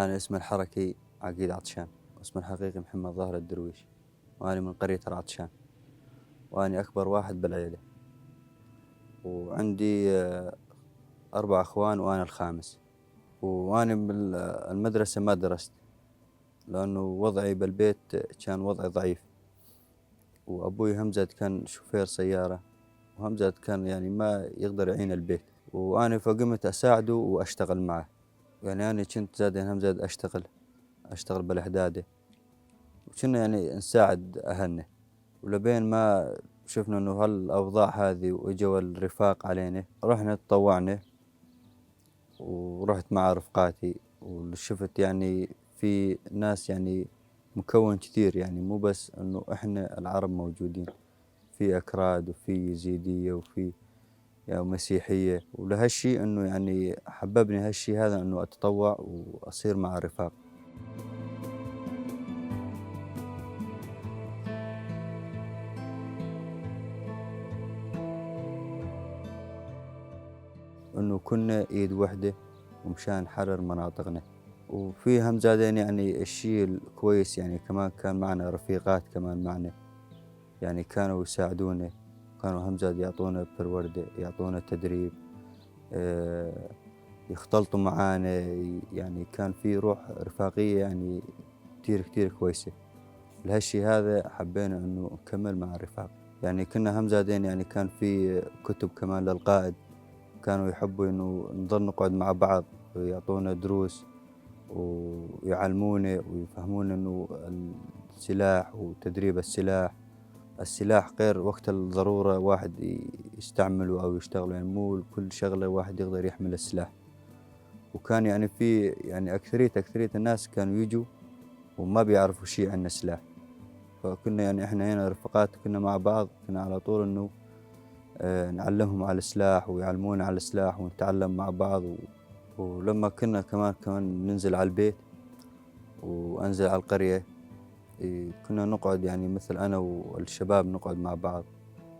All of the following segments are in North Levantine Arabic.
أنا اسمي الحركي عقيد عطشان، واسمي الحقيقي محمد ظاهر الدرويش، وأنا من قرية العطشان، وأنا أكبر واحد بالعيلة، وعندي 4 أخوان وأنا الخامس. وأنا بالمدرسة ما درست لأنه وضعي بالبيت كان وضعي ضعيف، وأبوي همزة كان شوفير سيارة، وهمزة كان يعني ما يقدر يعين البيت، وأنا فقمت أساعده وأشتغل معه. يعني أنا كنت زاد همزة أشتغل بالحدادة، وكنا يعني نساعد أهلنا. ولبين ما شفنا إنه هالأوضاع هذه وإجوا الرفاق علينا، رحنا تطوعنا ورحت مع رفقاتي، وشفت يعني في ناس يعني مكون كثير، يعني مو بس إنه إحنا العرب موجودين، في أكراد وفي يزيدية وفي يعني مسيحية. ولهالشي إنه يعني حببني هالشي هذا إنه أتطوع وأصير مع الرفاق. إنه كنا إيد وحدة ومشان نحرر مناطقنا. وفي هم زادين يعني الشيء الكويس، يعني كمان كان معنا رفيقات كمان معنا، يعني كانوا يساعدونا، كانوا هم زاد يعطونا بالوردة، يعطونا تدريب، يختلطوا معانا، يعني كان في روح رفاقية يعني كتير كتير كويسة. لهالشي هذا حبينا إنه نكمل مع الرفاق. يعني كنا هم زادين يعني كان في كتب كمان للقائد، كانوا يحبوا إنه نضل نقعد مع بعض ويعطونا دروس ويعلمونا ويفهمونا إنه السلاح وتدريب السلاح، السلاح غير وقت الضرورة واحد يستعمله أو يشتغله، يعني مو كل شغلة واحد يقدر يحمل السلاح. وكان يعني في يعني أكثرية الناس كانوا يجوا وما بيعرفوا شيء عن السلاح، فكنا يعني إحنا هنا رفقات كنا مع بعض، كنا على طول إنه نعلمهم على السلاح ويعلمونا على السلاح ونتعلم مع بعض. ولما كنا كمان ننزل على البيت وأنزل على القرية، كنا نقعد يعني مثل أنا والشباب نقعد مع بعض.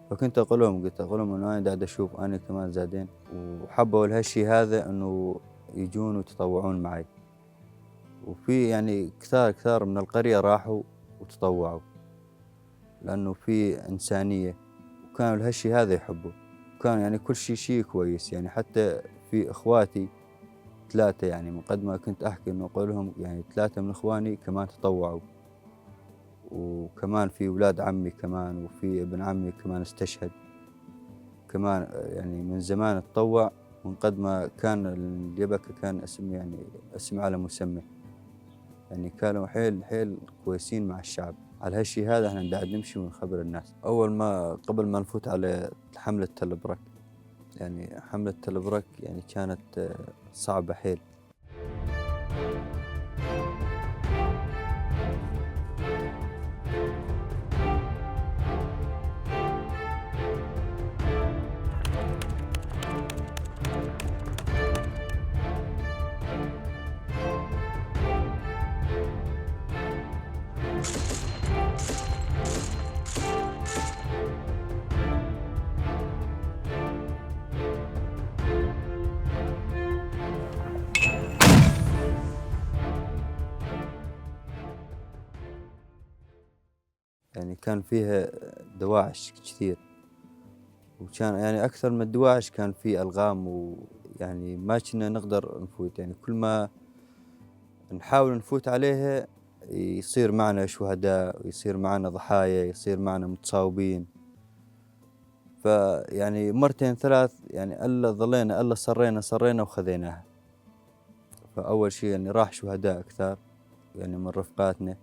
فكنت أقول لهم، قلت أقول لهم إنه أنا قاعد أشوف أنا كمان زادين، وحبوا الهالشي هذا إنه يجون ويتطوعون معي. وفي يعني كثار من القرية راحوا وتطوعوا لأنه في إنسانية، وكانوا الهالشي هذا يحبوا، وكان يعني كل شيء كويس. يعني حتى في إخواتي 3، يعني من قد ما كنت أحكي إنه أقول لهم يعني 3 من إخواني كمان تطوعوا، وكمان في أولاد عمي كمان، وفي ابن عمي كمان استشهد كمان، يعني من زمان تطوع من قد ما كان اليبكة كان اسم يعني اسم على مسمى، يعني كانوا حيل حيل كويسين مع الشعب. على هالشي هذا احنا قاعد نمشي ونخبر الناس. أول ما قبل ما نفوت على حملة تل برك، يعني حملة تل برك يعني كانت صعبة حيل. يعني كان فيها دواعش كثير، وكان يعني أكثر من الدواعش كان في ألغام، ويعني ما كنا نقدر نفوت، يعني كل ما نحاول نفوت عليها يصير معنا شهداء، ويصير معنا ضحايا، يصير معنا متصاوبين. فيعني مرتين ثلاث يعني ألا ظلينا ألا صرينا وخذيناها. فأول شيء يعني راح شهداء أكثر يعني من رفقاتنا.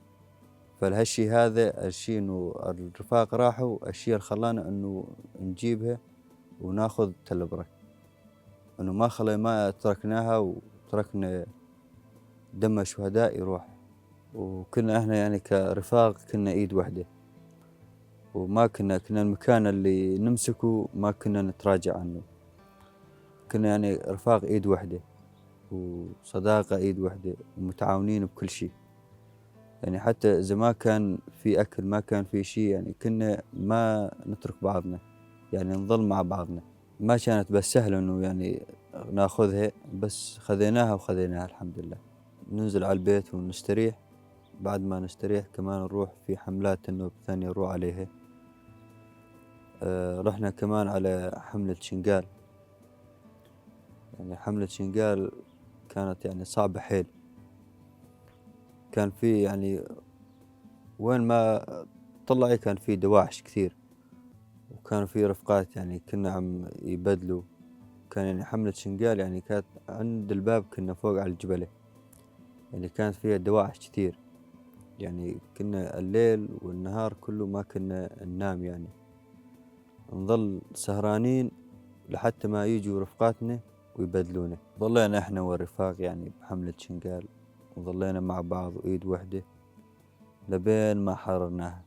فالهالشي هذا الشيء إنه الرفاق راحوا، الشيء اللي خلانا إنه نجيبها وناخذ تل برك، إنه ما تركناها وتركنا دم الشهداء يروح. وكنا إحنا يعني كرفاق كنا إيد وحدة، وما كنا المكان اللي نمسكه ما كنا نتراجع عنه، كنا يعني رفاق إيد وحدة وصداقة إيد وحدة ومتعاونين بكل شيء. يعني حتى إذا ما كان في أكل ما كان في شيء، يعني كنا ما نترك بعضنا، يعني نظل مع بعضنا. ما كانت بس سهلة إنه يعني ناخذها، بس خذيناها وخذيناها الحمد لله. ننزل على البيت ونستريح. بعد ما نستريح كمان نروح في حملات إنه ثانية نروح عليها. رحنا كمان على حملة شنقال. حملة شنقال كانت صعبة حيل. كان في وين ما طلعي كان في دواعش كثير، وكان في رفقات كنا عم يبدلوا. كان حملة شنقال كانت عند الباب، كنا فوق على الجبلة، كانت فيها دواعش كثير. كنا الليل والنهار كله ما كنا ننام، نظل سهرانين لحتى ما يجوا رفقاتنا ويبدلونا. ظلينا احنا والرفاق بحملة شنقال، وظلينا مع بعض وإيد وحدة لبين ما حررناها.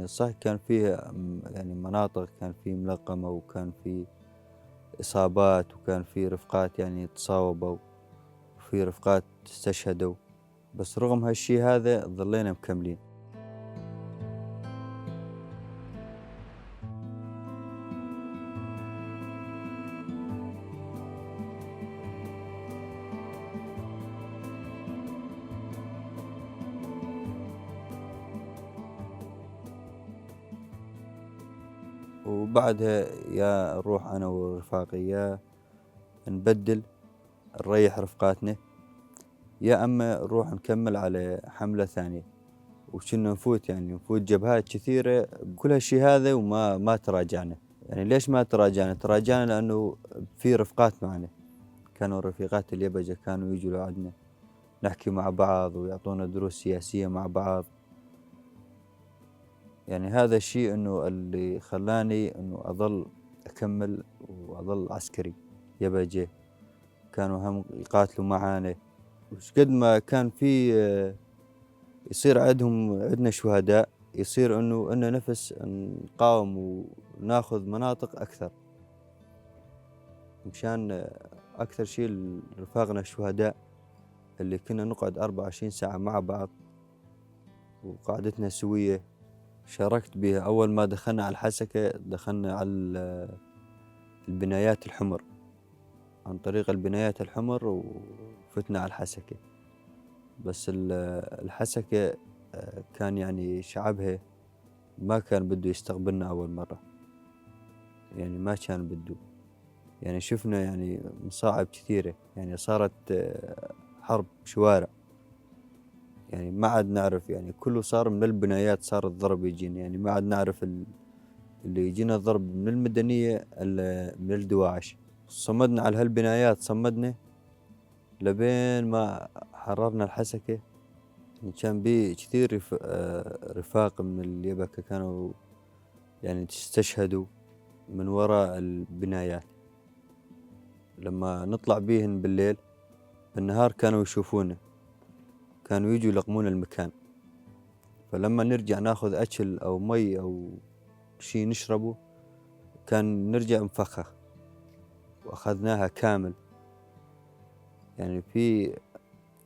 صح كان فيها مناطق كان في ملقمة، وكان في إصابات، وكان في رفقات تصاوبوا، وفي رفقات استشهدوا، بس رغم هالشي هذا ظلينا مكملين. وبعدها يا نروح أنا ورفاقي يا نبدل نريح رفقاتنا، يا أما نروح نكمل على حملة ثانية. وكنا نفوت جبهات كثيرة بكل هالشي هذا وما تراجعنا. ليش ما تراجعنا؟ تراجعنا لأنه في رفقات معنا، كانوا رفيقات اليبجة كانوا يجوا لعندنا نحكي مع بعض ويعطونا دروس سياسية مع بعض. هذا الشيء إنه اللي خلاني إنه أظل أكمل وأظل عسكري. يبجة كانوا هم يقاتلوا معانا، وش قد ما كان في، يصير عندنا شهداء، يصير إنه نفس نقاوم وناخذ مناطق أكثر. مشان أكثر شيء رفاقنا الشهداء اللي كنا نقعد 24 ساعة مع بعض وقعدتنا سوية. شاركت بها أول ما دخلنا على الحسكة، دخلنا على البنايات الحمر، عن طريق البنايات الحمر وفتنا على الحسكة. بس الحسكة، كان شعبها ما كان بده يستقبلنا أول مرة، ما كان بده، شفنا مصاعب كثيرة، صارت، حرب شوارع، ما عاد نعرف، كله صار من البنايات صار الضرب يجينا، ما عاد نعرف اللي يجينا الضرب من المدنية من الدواعش. صمدنا على هالبنايات، صمدنا لبين ما حررنا الحسكة. كان بي كثير رفاق من اليبكة كانوا استشهدوا من وراء البنايات. لما نطلع بيهن بالليل، بالنهار كانوا يشوفونا، كانوا يجوا يلقمونا المكان. فلما نرجع ناخذ أكل أو مي أو شي نشربه كان نرجع مفخخ، وأخذناها كامل. في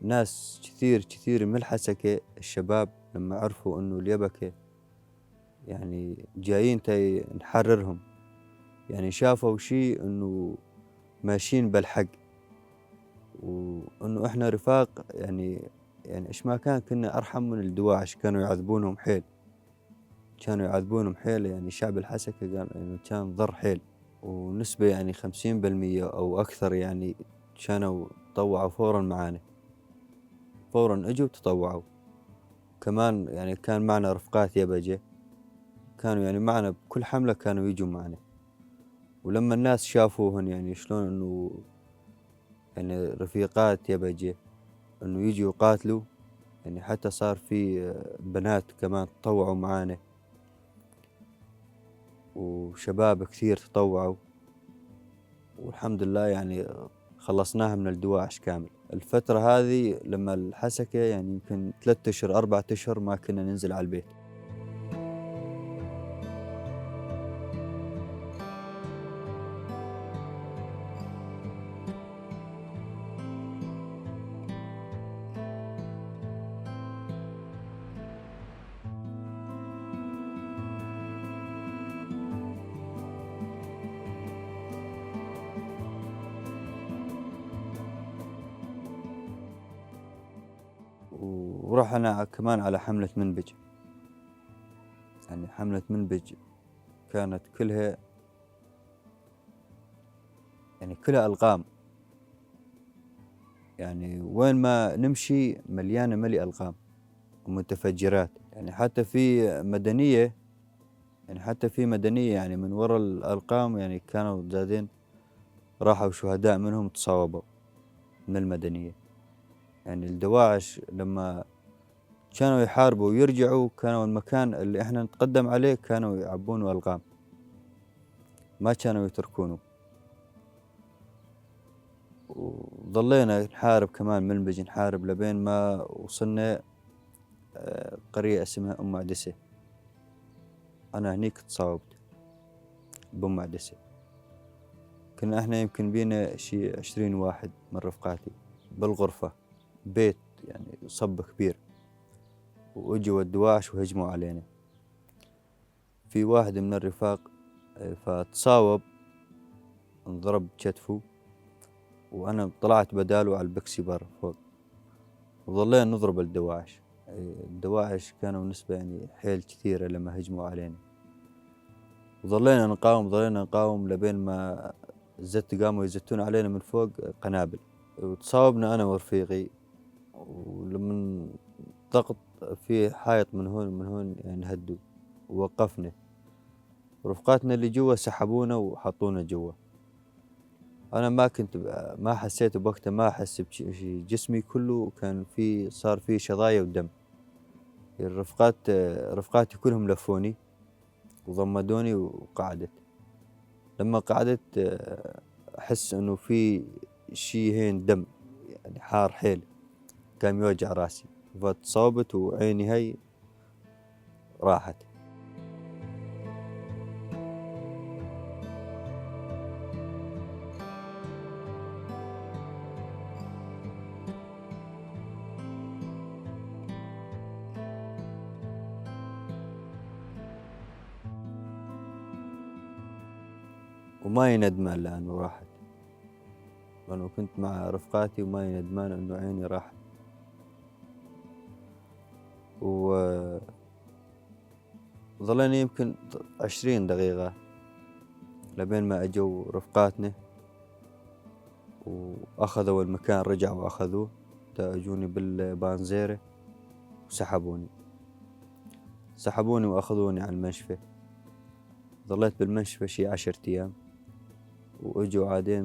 ناس كثير كثير من الحسكة الشباب لما عرفوا إنه اليبكة جايين تي نحررهم، شافوا شيء إنه ماشيين بالحق، وإنه إحنا رفاق، إيش ما كان كنا أرحم من الدواعش. كانوا يعذبونهم حيل، كانوا يعذبونهم حيل، شعب الحسكة قال إنه كان ضر حيل، ونسبة 50% أو أكثر كانوا تطوعوا فوراً معانا، فوراً إجوا تطوعوا. كمان كان معنا رفقات يبجة، كانوا معنا بكل حملة، كانوا يجوا معنا. ولما الناس شافوهن شلون إنه رفيقات يبجة إنه يجوا يقاتلوا، حتى صار في بنات كمان تطوعوا معانا، وشباب كثير تطوعوا، والحمد لله خلصناها من الدواعش كامل. الفترة هذه لما الحسكة يمكن 3 أشهر 4 أشهر ما كنا ننزل على البيت. ورحنا كمان على حملة منبج. يعني حملة منبج كانت كلها يعني كلها ألغام، يعني وين ما نمشي مليانة ملي ألغام ومتفجرات. يعني حتى في مدنية، يعني حتى في مدنية يعني من وراء الألغام يعني كانوا زادين راحوا شهداء منهم تصاوبوا من المدنية. يعني الدواعش لما كانوا يحاربوا ويرجعوا كانوا المكان اللي احنا نتقدم عليه كانوا يعبونه ألغام، ما كانوا يتركونه. وظلينا نحارب كمان منبج، نحارب لبين ما وصلنا قرية اسمها أم عدسة. أنا هنيك تصاوبت بأم عدسة. كنا احنا يمكن بينا شي 20 واحد من رفقاتي بالغرفة، بيت يعني صب كبير، واجوا الدواعش وهجموا علينا. في واحد من الرفاق فتصاوب، انضرب بكتفه، وأنا طلعت بداله على البكسي برا فوق، وظلينا نضرب الدواعش. الدواعش كانوا نسبة حيل كثيرة لما هجموا علينا، وظلينا نقاوم، ظلينا نقاوم لبين ما قاموا يزتون علينا من فوق قنابل، وتصاوبنا أنا ورفيقي. ولما ضغط في حائط من هون ومن هون هدوا ووقفنا، رفقاتنا اللي جوا سحبونا وحطونا جوا. أنا ما كنت ما حسيت بوقتها، ما أحس بشيء، جسمي كله كان صار في شظايا ودم. رفقاتي كلهم لفوني وضمدوني وقعدت. لما قعدت أحس إنه في شيء هين دم، حار حيل، كان يوجع راسي، فتصابت وعيني هاي راحت. وما يندمان لأنه راحت، لأنه كنت مع رفقاتي وما يندمان إنه عيني راحت. و ظلينا يمكن 20 دقيقة لبين ما أجوا رفقاتنا وأخذوا المكان، رجعوا وأخذوه، أجوني بالبانزيرة وسحبوني، سحبوني وأخذوني على المشفى. ظليت بالمشفى شي 10 أيام، وأجوا عادين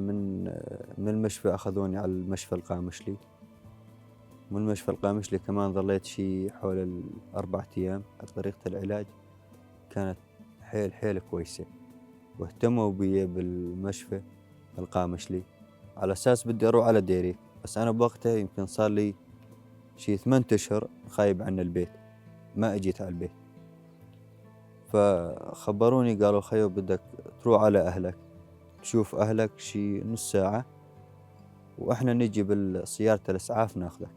من المشفى أخذوني على المشفى القامشلي. من المشفى القامشلي كمان ظليت شي حول 4 أيام. طريقة العلاج كانت حيل حيل كويسة، واهتموا بي بالمشفى القامشلي على أساس بدي أروح على ديريك، بس أنا بوقتها يمكن صار لي شي 8 أشهر خايب عن البيت، ما أجيت على البيت. فخبروني قالوا خيو بدك تروح على أهلك، تشوف أهلك شي نص ساعة وإحنا نجي بالسيارة الإسعاف ناخذك.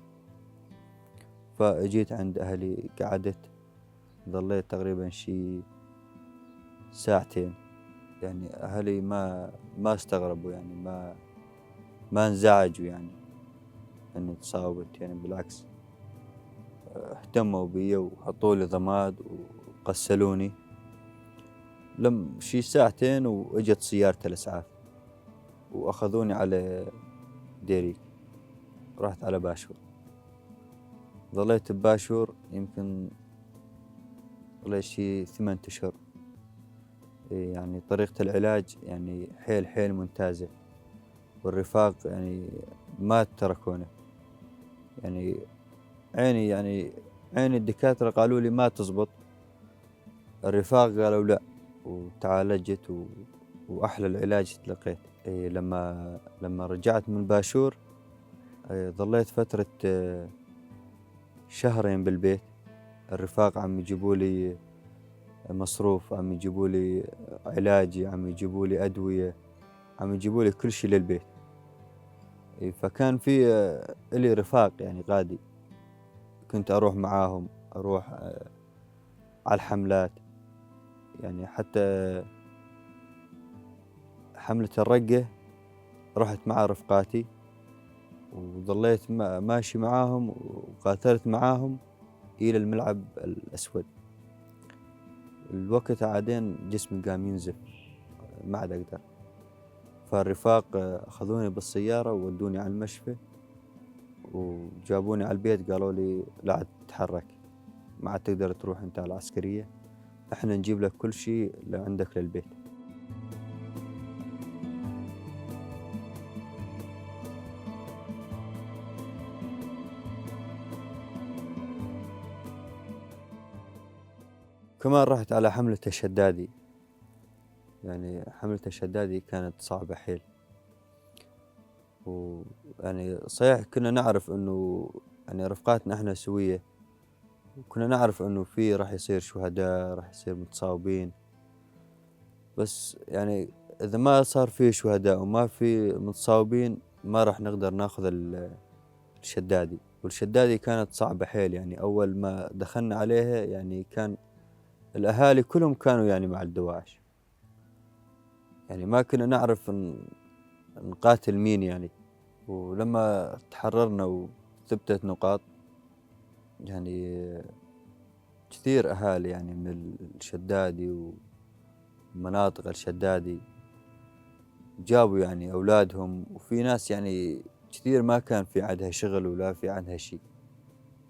فأجيت عند أهلي، قعدت، ظليت تقريبا شي ساعتين. أهلي ما استغربوا، ما انزعجوا إني تصاوبت، بالعكس اهتموا بي وحطوا لي ضماد وغسلوني. لم شي ساعتين وإجت سيارة الإسعاف وأخذوني على ديريك، رحت على باشور. ظليت بباشور يمكن ظليت شي 8 أشهر. طريقة العلاج حيل حيل ممتازة، والرفاق ما تركونا. عيني الدكاترة قالوا لي ما تزبط، الرفاق قالوا لا، وتعالجت وأحلى العلاج تلقيت. لما رجعت من باشور، ظليت فترة شهرين بالبيت. الرفاق عم يجيبوا لي مصروف، عم يجيبوا لي علاجي، عم يجيبوا لي أدوية، عم يجيبوا لي كل شيء للبيت. فكان في إلي رفاق غادي، كنت أروح معاهم، أروح على الحملات. حتى حملة الرقة رحت مع رفقاتي، وظليت ماشي معاهم وقاتلت معاهم إلى الملعب الأسود. الوقت عادين جسمي قام ينزف، ما عاد أقدر. فالرفاق أخذوني بالسيارة وودوني على المشفى وجابوني على البيت، قالوا لي لا عاد تتحرك، ما عاد تقدر تروح أنت على العسكرية، احنا نجيب لك كل شيء لعندك للبيت. كمان رحت على حملة الشدادي، حملة الشدادي كانت صعبة حيل، ويعني صحيح كنا نعرف إنه رفقاتنا إحنا سوية، وكنا نعرف إنه في راح يصير شهداء، راح يصير متصاوبين، بس إذا ما صار في شهداء وما في متصاوبين ما راح نقدر ناخذ الشدادي. والشدادي كانت صعبة حيل، أول ما دخلنا عليها كان الأهالي كلهم كانوا مع الدواعش، ما كنا نعرف نقاتل مين. ولما تحررنا وثبتت نقاط، كثير أهالي من الشدادي ومناطق الشدادي جابوا أولادهم، وفي ناس كثير ما كان في عندها شغل ولا في عندها شيء،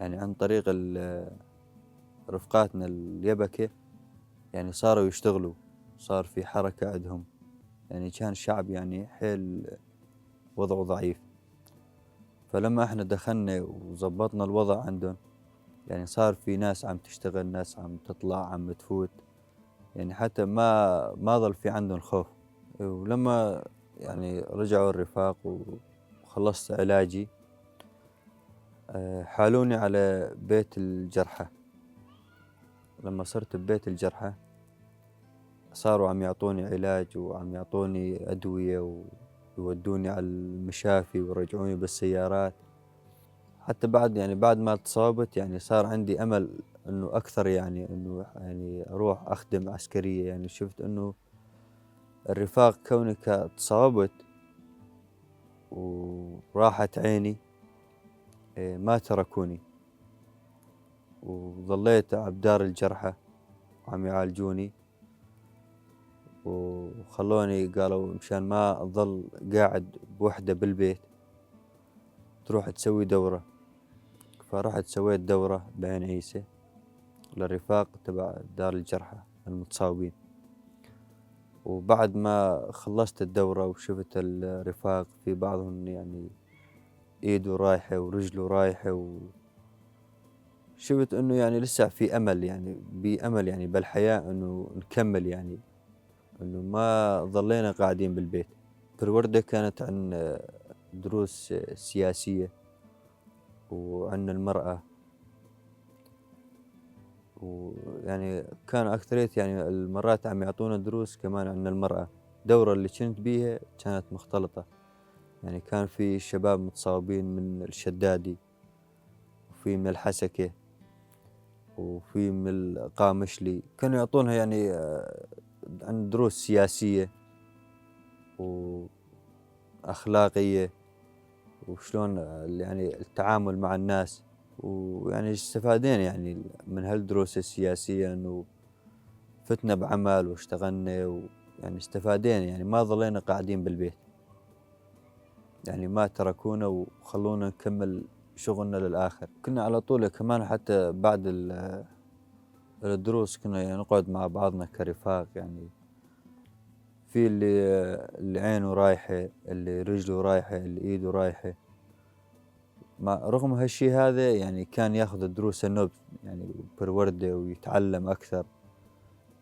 عن طريق رفقاتنا اليبكة صاروا يشتغلوا، صار في حركة عندهم، كان الشعب حيل وضعه ضعيف. فلما احنا دخلنا وزبطنا الوضع عندهم، صار في ناس عم تشتغل، ناس عم تطلع، عم تفوت، حتى ما ظل في عندهم خوف. ولما رجعوا الرفاق وخلصت علاجي، حالوني على بيت الجرحى. لما صرت ببيت الجرحى صاروا عم يعطوني علاج وعم يعطوني أدوية ويودوني على المشافي ويرجعوني بالسيارات. حتى بعد ما تصابت صار عندي أمل إنه أكثر، إنه أروح أخدم عسكرية. شفت إنه الرفاق كوني تصابت وراحت عيني، ما تركوني، وظليت على دار الجرحى عم يعالجوني وخلوني، قالوا مشان ما أظل قاعد بوحدة بالبيت تروح تسوي دورة. فرحت سويت دورة بعين عيسى للرفاق تبع دار الجرحى المتصاوبين. وبعد ما خلصت الدورة وشفت الرفاق في بعضهم ايده رايحة ورجله رايحة، شفت انه لسه في امل، بأمل بالحياة انه نكمل، انه ما ظلينا قاعدين بالبيت. بالوردة كانت عن دروس سياسية وعن المرأة، ويعني كان أكثرية المرات عم يعطونا دروس كمان عن المرأة. الدورة اللي كنت بيها كانت مختلطة، كان في شباب متصاوبين من الشدادي، وفي من الحسكة، وفي من القامشلي، كانوا يعطونها عن دروس سياسية وأخلاقية وشلون التعامل مع الناس. ويعني استفادينا من هالدروس السياسية، إنه فتنا بعمل واشتغلنا، استفادينا، ما ظلينا قاعدين بالبيت، ما تركونا وخلونا نكمل شغلنا للآخر. كنا على طول كمان حتى بعد الدروس كنا نقعد مع بعضنا كرفاق، في اللي عينه رايحة، اللي رجله رايحة، اللي ايده رايحة. رغم هالشي هذا كان ياخذ الدروس النوب بالوردة ويتعلم أكثر،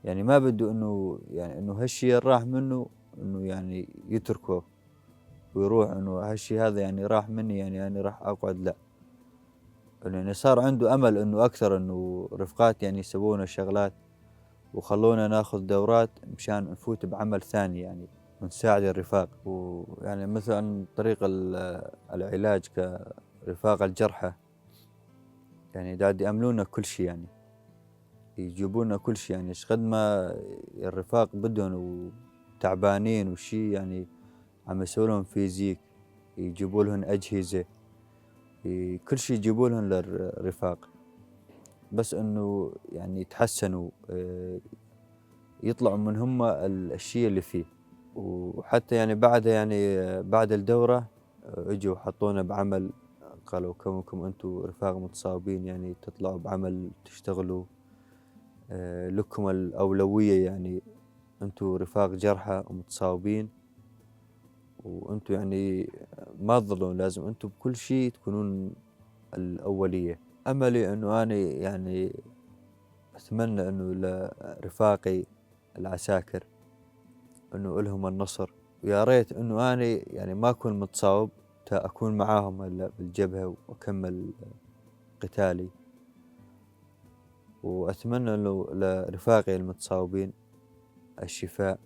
ما بده إنه هالشي راح منه إنه يتركه ويروح، إنه هالشي هذا راح مني، أنا راح أقعد، لا. إنه صار عنده أمل إنه أكثر، إنه رفقات يسوونا شغلات وخلونا ناخذ دورات مشان نفوت بعمل ثاني ونساعد الرفاق. ويعني مثلا طريق العلاج كرفاق الجرحى، قاعد يأملونا كل شيء، يجيبونا كل شيء، شقد ما الرفاق بدهم وتعبانين وشي، عم يسووا لهم فيزيك، يجيبوا لهم أجهزة، كل شيء يجيبوا لهم للرفاق، بس إنه يتحسنوا، يطلعوا من هم الشيء اللي فيه. وحتى بعدها بعد الدورة، اجوا حطونا بعمل، قالوا كونكم انتم رفاق متصاوبين تطلعوا بعمل تشتغلوا، لكم الأولوية، انتم رفاق جرحى ومتصاوبين، وانتم ما تظلون، لازم انتم بكل شيء تكونون الأولية. أملي إنه أنا أتمنى إنه لرفاقي العساكر إنه لهم النصر، ويا ريت إنه أنا ما أكون متصاوب تا أكون معاهم هلا بالجبهة وأكمل قتالي. وأتمنى إنه لرفاقي المتصاوبين الشفاء.